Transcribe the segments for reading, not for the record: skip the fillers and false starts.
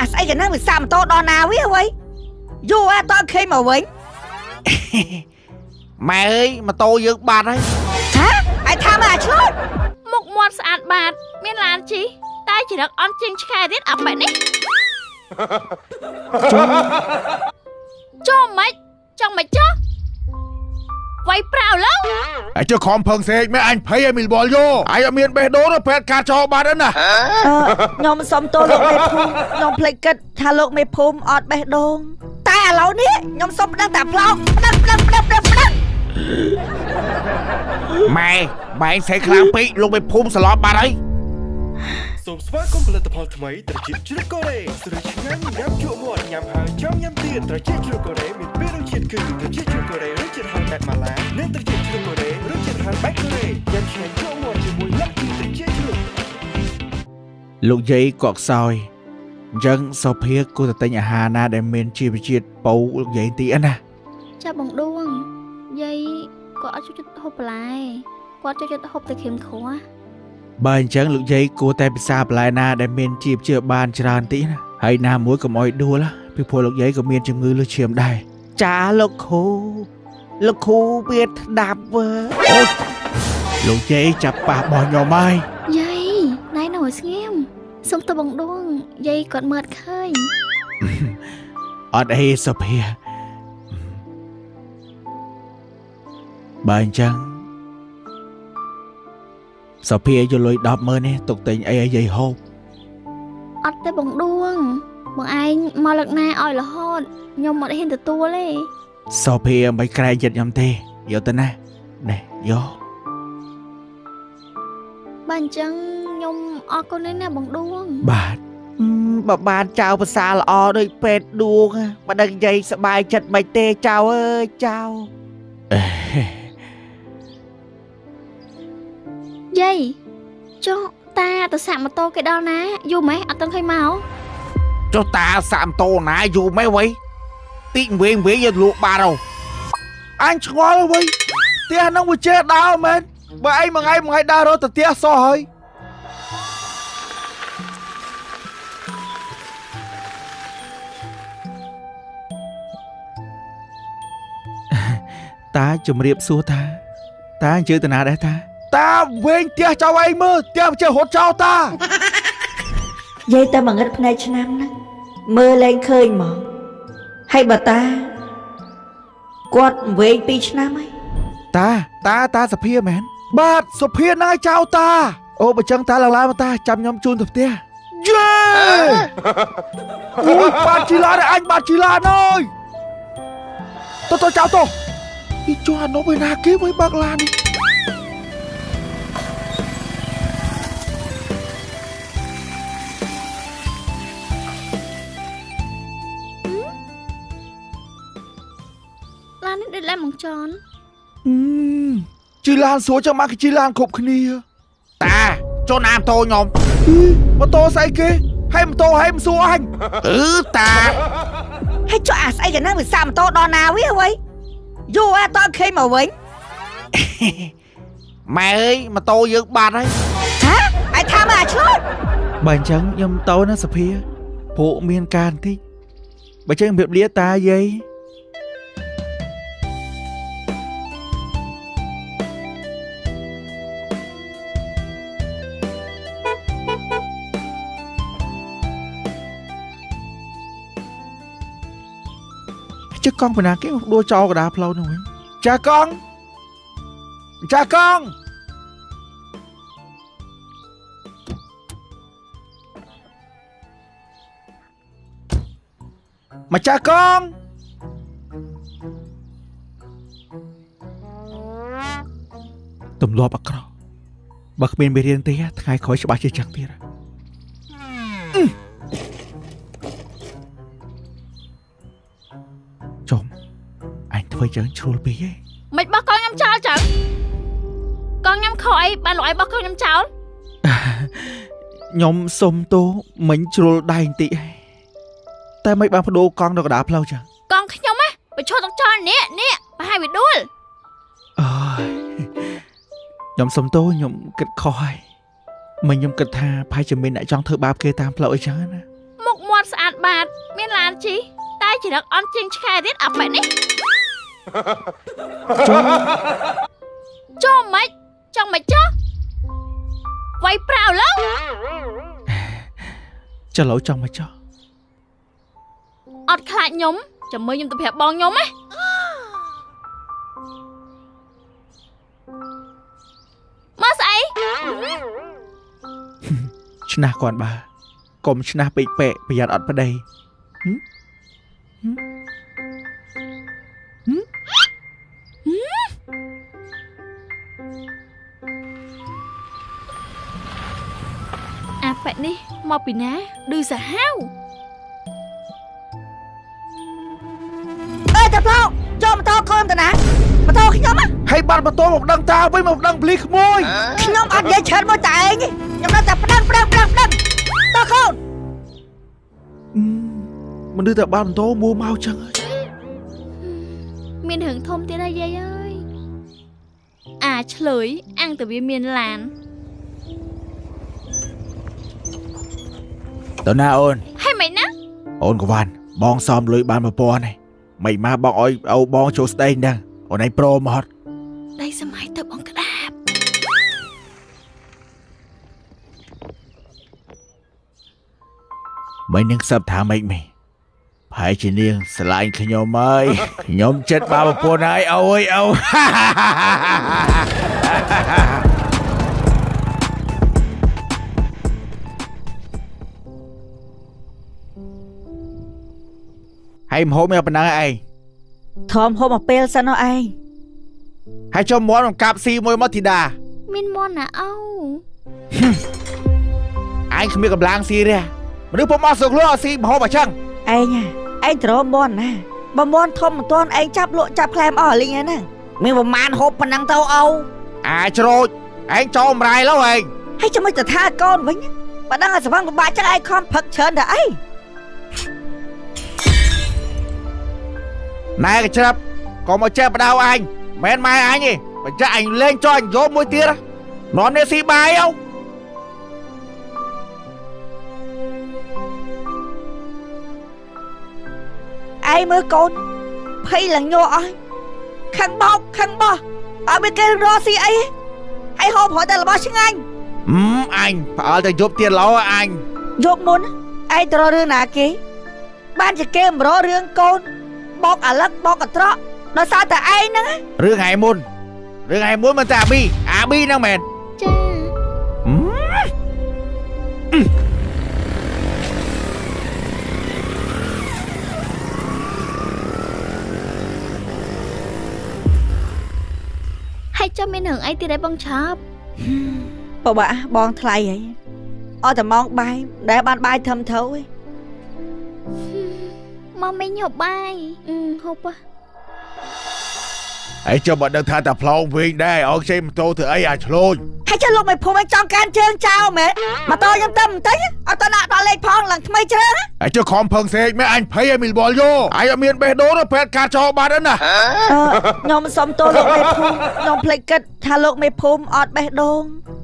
អាស្អីកណ្ដឹងវាសាកម៉ូតូដល់ណាវាអ្វីយូរអត់តឃើញមកវិញ ម៉ែអើយម៉ូតូយើងបាត់ហើយ ហាឯថាមកអាឆ្លូត មុខមាត់ស្អាតបាតមានឡានជិះតែចរិតអន់ជាងឆ្កែទៀតអាប៉ែនេះចូលមិនចង់មិនចោះវាយប្រាវឡូវ អញចុះខំផឹងសេកមែនអញភ័យឲ្យមីលបលយោអញអត់មានបេះដូងទៅពេទ្យកាចោបាត់ហ្នឹងណា អឺខ្ញុំសុំទោសលោកមេភូមិខ្ញុំភ្លេចគិតថាលោកមេភូមិអត់បេះដូងតែឥឡូវនេះខ្ញុំសុំប្តឹងតាផ្លោកប្តឹងប្តឹងប្តឹងប្តឹងប្តឹង ម៉ែម៉ែសេកខ្លាំងពេកលោកមេភូមិស្លាប់បាត់ហើយ សូមស្វាគមន៍ផលិតផលថ្មីត្រចៀកជ្រូកកូរ៉េស្រួយឆ្ងាញ់ញ៉ាំជក់មាត់ញ៉ាំហើយចង់ញ៉ាំទៀតត្រចៀកជ្រូកកូរ៉េមានពីររសជាតិគឺត្រចៀកជ្រូកកូរ៉េរសជាតិហឹរបែបម៉ាឡានិងត្រចៀកជ្រូកកូរ៉េរសជាតិហឹរបែបកូរ៉េញ៉ាំឆ្ងាញ់ជក់មាត់ជាមួយលក្ខណ៍ត្រចៀកជ្រូក លោកយាយក៏ខ្សោយអញ្ចឹងសុភាគួរតែទិញអាហារណាដែលមានជីវជាតិប៉ូវលោកយាយទីណា ចាបងដួងយាយគាត់អត់ចូលចិត្តហូបបន្លែគាត់ចូលចិត្តហូបតែក្រៀមគ្រាស់ បើអញ្ចឹងលោកយាយគួរតែពិសាបន្លែណាដែលមានជីវជាតិបានច្រើនតិចណាហើយណាមួយកុំអោយដួលណាពីព្រោះលោកយាយក៏មានជំងឺលើសឈាមដែរចាលោកគ្រូលោកគ្រូវាស្ដាប់វើអូយលោកយាយចាប់ប៉ះរបស់ខ្ញុំហើយ យាយណៃនៅឲ្យស្ងៀមសុំទៅបងដួងយាយគាត់មើលអត់ឃើញ អត់អីសុភាបើអញ្ចឹងសុភាយកលុយ100000នេះទុកទិញអីឲ្យយាយហូប អត់ទេបងដួងបងឯងមកលើកណាឲ្យរហូតខ្ញុំអត់ហ៊ានទទួលទេ សុភាមិនក្រែងចិត្តខ្ញុំទេយកទៅណានេះយក បើអញ្ចឹងខ្ញុំអរគុណណាស់ណាបងដួង បាទ បើបានចៅភាសាល្អដូចពេទ្យដួងបើដឹងយាយសប្បាយចិត្តមិនទេចៅអើយចៅ អេ យាយចុះតាទៅសាក់ម៉ូតូគេដល់ណាយូរម៉េះអត់ទាន់ឃើញមក ចុះតាសាក់ម៉ូតូណាយូរម៉េះវ៉ៃតិចវែងវែងយកលក់បាត់ហ៎ អញឆ្ងល់វិញផ្ទះហ្នឹងវាចេះដើរមែនបើឯងមួយថ្ងៃមួយថ្ងៃដើររត់ទៅផ្ទះសោះហើយ តាជំរាបសួរតា តាអញ្ជើញទៅណាដែរតា តាវែងផ្ទះចៅឯងមើលផ្ទះវាចេះរត់ចោលតា យាយតែមួយងឹតភ្នែកឆ្នាំហ្នឹងមើលលែងឃើញហ្មងហើយបើតាគាត់វែង2ឆ្នាំហើយ តាតាតាសុភាមែន បាទសុភាណាយចៅតា អូបើចឹងតាឡើងឡើងមកតាចាំខ្ញុំជូនទៅផ្ទះ យេអូយបាទជីឡានឯងអញបាទជីឡានអើយទៅទៅចៅទៅអីជួអានោះឯណាគេវិញបើកឡាននេះ ឡាននេះដូចឡានបងចន អឺជីឡានស្រួលចឹងមកគេជីឡានគ្រប់គ្នា តាចូលណាម៉ូតូខ្ញុំ អីម៉ូតូស្អីគេហើយម៉ូតូហើយមិនសួរអញ អឺតា ហើយចុះអាស្អីកណ្ដឹងវាសាកម៉ូតូដល់ណាវាអ្វីយូរអត់តឃើញមកវិញ ម៉ែអើយម៉ូតូយើងបាត់ហើយ ហាឯថាមកអាឆ្លូត បើអញ្ចឹងខ្ញុំទៅណាសុភាព្រោះមានការបន្តិចបើចឹងជំរាបលាតាយាយជិះកង់ពីណាគេមកដួលចោលកណ្ដាលផ្លូវហ្នឹងវិញ ចាកង់ចាកង់ម្ចាស់កង់ ទម្លាប់អាក្រក់បើគ្មានមេរៀនទេថ្ងៃក្រោយច្បាស់ជាចឹងទៀតចុំអញធ្វើចឹងជ្រុលពេកឯង មិនបោះកង់ខ្ញុំចោលចឹងកង់ខ្ញុំខកអីបានលោកឯងបោះកង់ខ្ញុំចោល ខ្ញុំសុំទោសមិញជ្រុលដៃបន្តិចឯងតែមិនបានបដូរកង់ដល់កណ្ដាលផ្លូវចឹង កង់ខ្ញុំណាបញ្ឈរទឹកចោលនេះនេះប្រហែលវាដួល អើយខ្ញុំសុំទោសខ្ញុំគិតខុសហើយមិញខ្ញុំគិតថាប្រហែលជាមានអ្នកចង់ធ្វើបាបគេតាមផ្លូវអីចឹងណា មុខមា មាត់ស្អាតបាតមានឡានជិះតែចរិតអន់ជាងឆ្កែទៀតអាប៉ែនេះចូលមិនចង់មិនចោះវាយប្រាវឡើយ ចុះឡូវចង់មកចោះ អត់ខ្លាចខ្ញុំចាំមើលខ្ញុំទៅប្រាប់បងខ្ញុំណាមកស្អី ឆ្នះគាត់បើកុំឆ្នះពេកពេកប្រយ័ត្នអត់ប្តី អាប៉ែនេះមកពីណាឌឺសាហាវ អើយតែផ្លោកចូលម៉ូតូកូនតាណាម៉ូតូខ្ញុំហ៎ ហើយបាត់ម៉ូតូមកដឹងតាវិញមកដឹងភ្លីក្មួយ ខ្ញុំអត់និយាយច្រើនមួយតែឯងខ្ញុំនៅតែប្តឹងប្តឹងប្តឹងប្តឹងតើកូន មិនដឹងតែបាត់ម៉ូតូមួមកចឹងហើយ មានរឿងធំទៀតហើយយាយអើយអាឆ្លើយអាំងតែវាមានឡាន តើណាអូន ហើយមិនណា អូនកវ៉ាន់បងសំលុយបាន1000ហើយមិនមកបងអោយអូបងចូលស្ដីហ្នឹងអូនឯងព្រមអត់ ដៃសម័យទៅបងក្តាប មិននឹងសឹបថាម៉េចមេប្រហែលជានាងស្រឡាញ់ខ្ញុំហើយខ្ញុំចិត្តបាប្រពន្ធហើយអូយអូ ហើយមហូបមានប៉ុណ្ណឹងឯង ធំហូបមកពេលសិននោះឯង ហើយចុះមាន់មកកាប់ស៊ីមួយមកធីតា មានមន់ណាអូ ឯងគ្មានកម្លាំងស៊ីទេមនុស្សពុំអស់សុខខ្លួនអត់ស៊ីមហូបអញ្ចឹង ឯងឯងត្រមន់ណាបើមន់ធំមិនទាន់ឯងចាប់លក់ចាប់ក្លែមអស់លីងហ្នឹងមានប្រមាណហូបប៉ុណ្ណឹងទៅអូ អាច្រូចឯងចោលម្រាយឡូវឯង ហើយចាំមិនទៅថាកូនវិញបើដឹងឲ្យស្វឹងពិបាកចឹងឯងខំផឹកច្រើនទៅអី ណែកច្រាប់កុំមកចេះបដៅអញមិនម៉ែអញទេបើចាក់អញលេងចោលអញយកមួយទៀតនាំនេះស៊ីបាយអូ ឯងមើលកូនភ័យឡើងញ័រអស់ខឹងបោកខឹងបោះអត់មានគេរកស៊ីអីហើយហូបរត់តែរបស់ឆ្ងាញ់ អញផ្អើលតែយប់ទៀតឡោអញ យប់មុនឯងទៅរករឿងណាគេបានជាគេមករករឿងកូនបោកអាលឹកបោកកត្រកដោយសារតែឯងហ្នឹង រឿងថ្ងៃមុនរឿងថ្ងៃមុនមិនតែអាប៊ីអាប៊ីហ្នឹងមែន ចាហើយចុះមានរឿងអីទៀតឯងបងឆាប់ ពិបាកបងថ្លៃហីអត់តែម៉ោងបាយដែលបានបាយធំធៅឯង មកមិញហូបបាយហូប ហើយចុះបើដឹងថាតាផ្លោងវិញដែរអោចេញម៉ូតូធ្វើអីអាឆ្លូញ ហើយចុះលោកមិនភូមិឯងចង់កាន់ជើងចោលមែនម៉ូតូខ្ញុំទៅបន្តិចអត់ទៅដាក់ដល់លេខផងឡើងថ្មីជ្រើ ហើយចុះខំផឹងសេកមែនអញភ័យឲ្យមីលបលយោអញអត់មានបេះដូងទៅពេទ្យកាត់ចោលបាត់ហ្នឹងណា ខ្ញុំសុំទោសលោកមេភូមិខ្ញុំភ្លេចគិតថាលោកមេភូមិអត់បេះដូង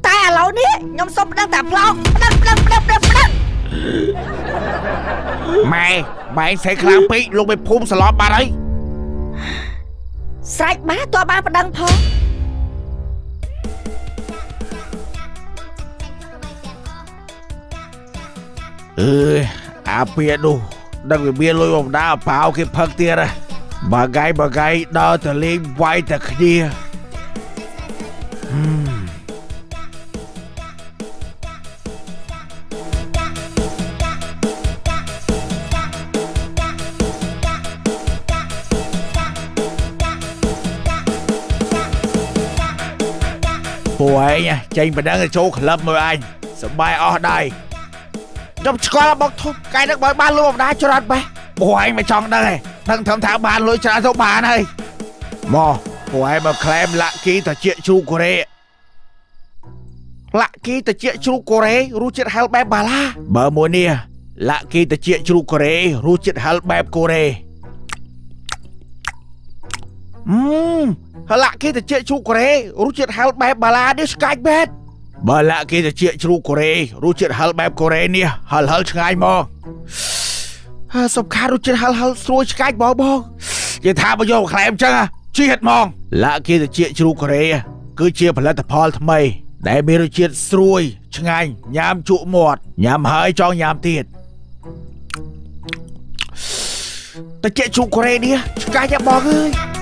តែឥឡូវនេះខ្ញុំសុំប្តឹងតាផ្លោងប្តឹងប្តឹងប្តឹងប្តឹងប្តឹង ម៉ែម៉ែសេកខ្លាំងពេកលោកមេភូមិស្លាប់បាត់ហើយ ស្រេចបានតើបានប្តឹងផង អើយអាពៀនោះដឹងវាមានលុយបំដាបោគេផឹកទៀតបើហ្គៃបើហ្គៃដើរទៅលេងវាយតែគ្នាពួកឯងចេញប៉ណ្ណឹងទៅចូលក្លឹបមើលអញសប្បាយអស់ដៃខ្ញុំឆ្កល់បងធំកែនឹងបើបានលុយបំដាច្រើនបេះពួកឯងមិនចង់ដឹងទេដឹងត្រឹមថាបានលុយច្រើនទៅបានហើយមកពួកឯងមកក្លែមលាក់គីតាជាជ្រូកកូរ៉េលាក់គីតាជាជ្រូកកូរ៉េរសជាតិហឹរបែបបាឡាបើមួយនេះលាក់គីតាជាជ្រូកកូរ៉េរសជាតិហឹរបែបកូរ៉េលាក់គីតាជាជ្រូកកូរ៉េរសជាតិហឹរបែបបាឡានេះឆ្ងាញ់បែបបើលាក់គេទៅជាជ្រូកកូរ៉េរសជាតិហឹរបែបកូរ៉េនេះហឹរហឹរឆ្ងាញ់មក ហាសំខាន់រសជាតិហឹរហឹរស្រួយឆ្កាច់បងបងនិយាយថាបើយកក្លែមអញ្ចឹងហ่ะជាតិហ្មងឡាក់គេទៅជាជ្រូកកូរ៉េគឺជាផលិតផលថ្មី ដែលមានរសជាតិស្រួយឆ្ងាញ់ញ៉ាំជក់មាត់ញ៉ាំហើយចង់ញ៉ាំទៀតតិចជ្រូកកូរ៉េនេះឆ្កាច់ហ៎បងអើយ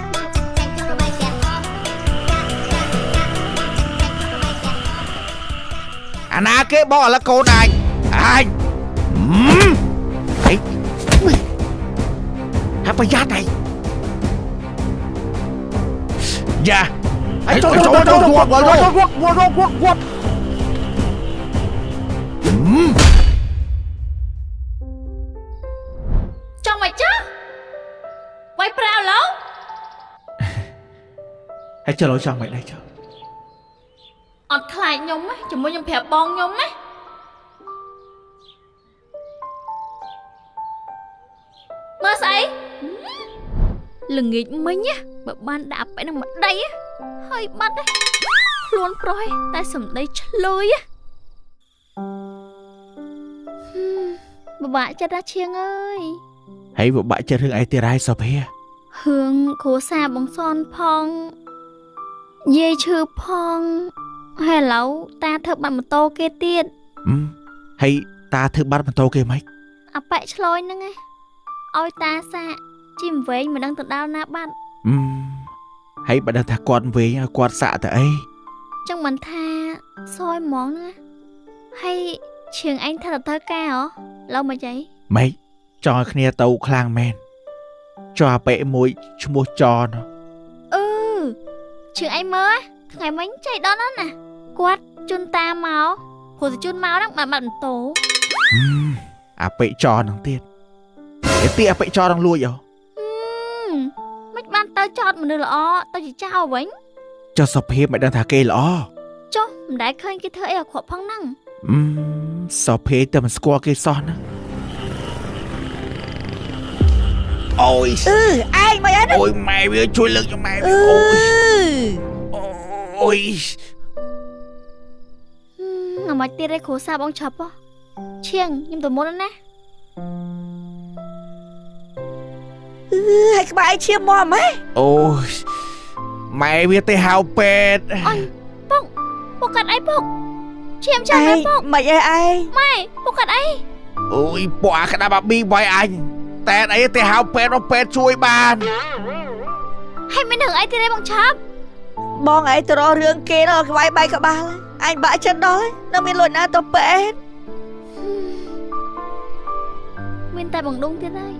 អាណាគេបងឥឡូវកូនអញអញហេហាប្រយ័ត្នហីយ៉ា អីចូលចូលចូលចូលចូលចូលចូលចូល ចង់មកចាស់វាយប្រាវឡូវ ហើយចុះលោចង់មិនដែរចុះ អត់ខ្លាចខ្ញុំទេជាមួយខ្ញុំប្រាប់បងខ្ញុំណាមើលស្អីល្ងាចមិញណាបើបានដាក់ប៉ែនឹងម្ដីណាហើយបាត់ណាខ្លួនប្រុសឯងតែសម្ដីឆ្លើយណាហឹមបបាក់ចិត្តណាស់ឈៀងអើយ ហើយបបាក់ចិត្តរឿងអីទៀតហើយសុភា រឿងគ្រួសារបងសនផងយាយឈឺផងហើយឥឡូវតាធ្វើបាត់ម៉ូតូគេទៀត ហឹមហើយតាធ្វើបាត់ម៉ូតូគេម៉េច អាប៉ែឆ្លយហ្នឹងឯងឲ្យតាសាកជីមវែងមិនដឹងទៅដល់ណាបាត់ ហឹមហើយបើដឹងថាគាត់វិញឲ្យគាត់សាក់ទៅអី ចឹងមិនថាសយហ្មងហ្នឹងណាហើយឈៀងឯងថាទៅធ្វើការហ៎ឡូវមកចៃ ម៉េចចង់ឲ្យគ្នាទៅខ្លាំងមែនចុះអាប៉ែមួយឈ្មោះចន អឺឈៀងឯងមើលថ្ងៃមិញចៃដល់ណាស់ណាគាត់ជន់តាមកព្រោះតែជន់មកហ្នឹងបាត់បាត់ម៉ូតូ ហឹមអាប៉ែចនហ្នឹងទៀតឯទីអាប៉ែចនហ្នឹងលួចហ៎ មិនបានទៅចោតមនុស្សល្អទៅជាចោលវិញ ចុះសុភាពមិនដឹងថាគេល្អ ចុះមិនដែលឃើញគេធ្វើអីអាក្រក់ផងហ្នឹង ហឹមសុភាតែមិនស្គាល់គេសោះណាអូយ អឺឯងមិនអី អូយម៉ែវាជួយលើកខ្ញុំម៉ែវា អឺ អូយអូយ ងមិនទៀតឯគ្រួសារបងឆប់ហ៎ឈៀងខ្ញុំទៅមុនណា អឺហើយក្បែរឈាមមកម៉េះ អូយម៉ែវាទៅហៅពេទ្យ អញពុកពុកកាត់អីពុកឈាមចាំ ឯង មែនពុក មិនអីឯង ម៉ែពុកកាត់អី អូយពួកអាក្តាប់អាប៊ីវាយអញតែអីទៅហៅពេទ្យមកពេទ្យជួយបាន ហើយមានរឿងអីទៀតឯបងឆប់ បងឯងទៅរករឿងគេដល់ក្បែរបែកក្បាលអញបាក់ចិត្តដល់នៅមានលុយណាទៅពេទ្យ មានតែបងដុងទៀតហើយ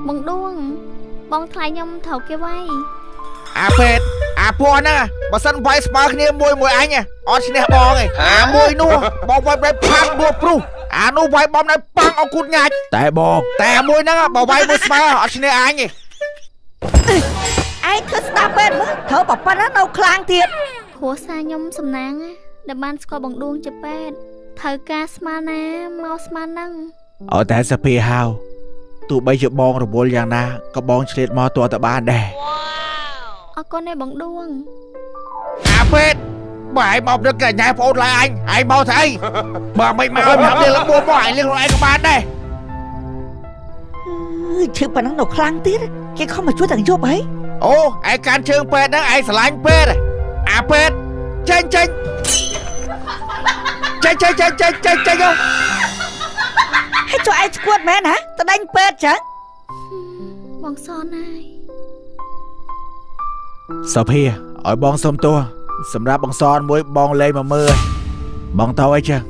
បងដួងបងថ្លៃខ្ញុំត្រូវគេវាយ អាពេទ្យអាពួកហ្នឹងបើសិនវាយស្មើគ្នាមួយមួយអញអត់ឈ្នះបងឯងអាមួយនោះបងវាយបែបផាំងបួព្រុសអានោះវាយបំណៃប៉ាំងអង្គូតញាច់តែបងតែមួយហ្នឹងបើវាយមួយស្មើអត់ឈ្នះអញទេ ឯងធ្វើស្ដាប់ពេទ្យមើលត្រូវប៉ុណ្ណានៅខ្លាំងទៀត គ្រួសារខ្ញុំសំណាងណាដែលបានស្គាល់បងដួងជាពេទ្យត្រូវការស្មានណាមកស្មានហ្នឹង ឲ្យតែសភាហៅទោះបីជាបងរវល់យ៉ាងណាក៏បងឆ្លៀតមកទាល់តែបានដែរ អរគុណឯបងដួង អាពេទ្យបើឯងមកព្រឹកកញ្ញាប្អូនឡើយអញឯងមកស្អីបើមិនមកឲ្យប្រាប់លៀងលបួមកឯងលៀងខ្លួនឯងក៏បានដែរ ឈឺប៉ុណ្ណឹងនៅខ្លាំងទៀតគេខំមកជួយទាំងយប់ហី អូឯងកាន់ជើងពេទ្យហ្នឹងឯងស្រឡាញ់ពេទ្យអាពេទ្យចេញចេញចេញចេញចេញចេញចេញចេញ ហើយចុះឯងឈួតមែនហ៎ទៅដេញពេទ្យចឹង បងសនហើយ សុភាឲ្យបងសុំទោសសម្រាប់បងសនមួយបងលេងមកមើលបងទៅអីចឹង